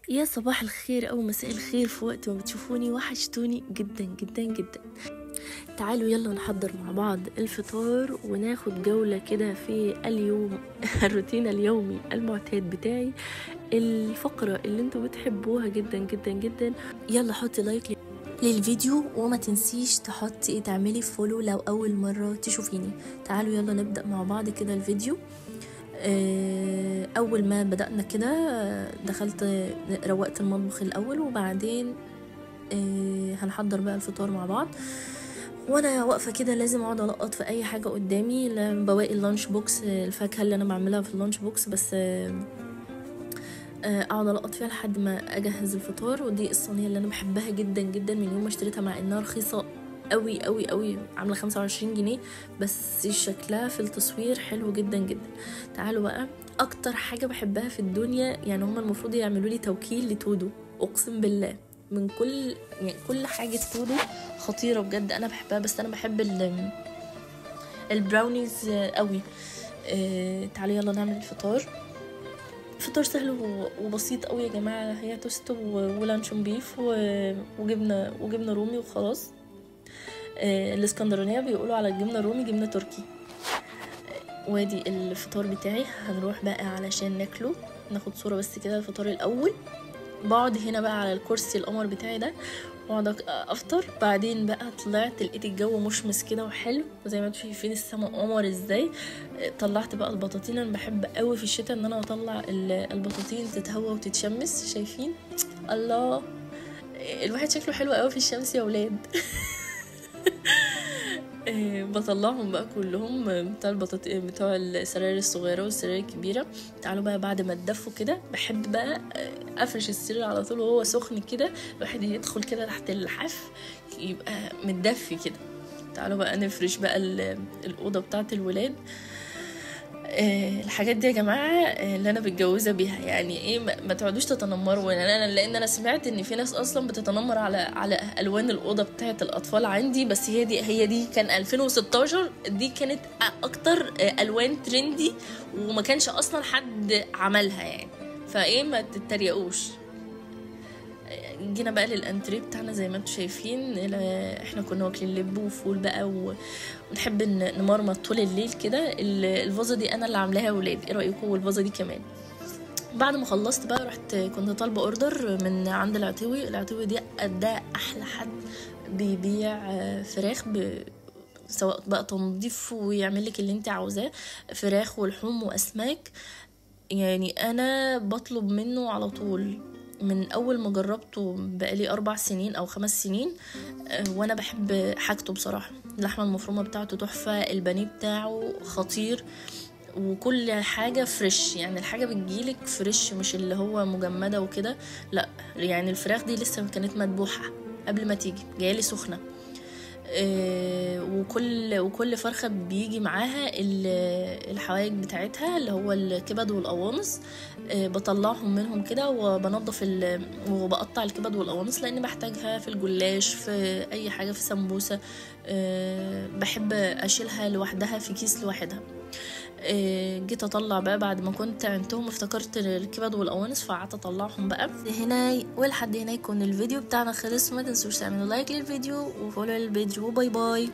يا صباح الخير أو مساء الخير في وقت ما بتشوفوني، وحشتوني جدا جدا جدا. تعالوا يلا نحضر مع بعض الفطار وناخد جولة كده في اليوم الروتين اليومي المعتاد بتاعي، الفقرة اللي انتوا بتحبوها جدا جدا جدا. يلا حطي like للفيديو وما تنسيش تحطي تعملي follow لو اول مرة تشوفيني. تعالوا يلا نبدأ مع بعض كده الفيديو. اول ما بدأنا كده دخلت روقت المطبخ الاول، وبعدين هنحضر بقى الفطار مع بعض. وانا واقفة كده لازم اقعد القط في اي حاجة قدامي، بواقي ال lunch box، الفاكهة اللي انا بعملها في ال lunch box، بس اقعد القط فيها لحد ما اجهز الفطار. ودي الصينية اللي انا بحبها جدا جدا من يوم ما اشتريتها، مع انها رخيصة قوي قوي قوي، عامله 25 جنيه، بس شكلها في التصوير حلو جدا جدا. تعالوا بقى، اكتر حاجة بحبها في الدنيا، يعني هما المفروض يعملوا لي توكيل لتودو، اقسم بالله من كل يعني كل حاجة تودو خطيرة بجد، انا بحبها. بس انا بحب البراونيز قوي. تعالوا يلا نعمل الفطار. فطار سهل وبسيط قوي يا جماعة، هي توست ولانشون beef وجبنه رومي وخلاص. الاسكندرانية بيقولوا على الجبنة الرومي جبنه تركي. وادي الفطار بتاعي، هنروح بقى علشان ناكله، ناخد صوره بس كده الفطار الاول. بقعد هنا بقى على الكرسي القمر بتاعي ده واقعد افطر. بعدين بقى طلعت لقيت الجو مشمس كده وحلو، وزي ما انتم شايفين السما قمر ازاي. طلعت بقى البطاطين، انا بحب قوي في الشتاء ان انا اطلع البطاطين تتهوى وتتشمس. شايفين الله، الواحد شكله حلو قوي في الشمس يا ولاد. بطلعهم بقى كلهم بتاع البطاطين بتوع السراير الصغيرة والسراير الكبيرة. تعالوا بقى بعد ما تدفوا كده، بحب بقى افرش السرير على طول وهو سخن كده، الواحد يدخل كده تحت اللحاف يبقى متدفي كده. تعالوا بقى نفرش بقى الاوضة بتاعه الولاد. الحاجات دي يا جماعة اللي انا بتجوزها بيها، يعني ايه ما تقعدوش تتنمروا. يعني انا لان انا سمعت ان في ناس اصلا بتتنمر على الوان الاوضة بتاعه الاطفال عندي، بس هي دي كان 2016، دي كانت اكتر الوان trendy وما كانش اصلا حد عملها يعني، فايه ما تتريقوش. جينا بقى للانتريه بتاعنا زي ما انتم شايفين، احنا كنا واكلين لب وفول بقى، ونحب نمرمط طول الليل كده. الفازة دي انا اللي عاملاها يا ولاد، ايه رايكم؟ والفازه دي كمان. بعد ما خلصت بقى رحت كنت طالبه order من عند العطيوي. العطيوي دي ده احلى حد بيبيع فراخ، سواء بقى تنظيف ويعمل لك اللي انت عاوزاه، فراخ ولحوم واسماك. يعني انا بطلب منه على طول من اول ما جربته، بقالي 4 سنين او 5 سنين، وانا بحب حاجته بصراحة. اللحمة المفرومه بتاعته تحفة، البانيه بتاعه خطير، وكل حاجة fresh، يعني الحاجة بتجيلك fresh مش اللي هو مجمده وكده، لا يعني الفراخ دي لسه كانت مذبوحه قبل ما تيجي، جايلي سخنة. وكل فرخة بيجي معاها الحوايج بتاعتها اللي هو الكبد والقوانص، بطلعهم منهم كده وبنضف وبقطع الكبد والقوانص لان بحتاجها في الجلاش، في اي حاجة، في سمبوسة، بحب اشيلها لوحدها في كيس لوحدها. جيت اطلع بقى بعد ما كنت عندهم، افتكرت الكبد والقوانص فقعدت اطلعهم بقى هنا. ولحد هنا يكون الفيديو بتاعنا خلص. ما تنسوش تعملوا like للفيديو و follow للفيديو. bye bye.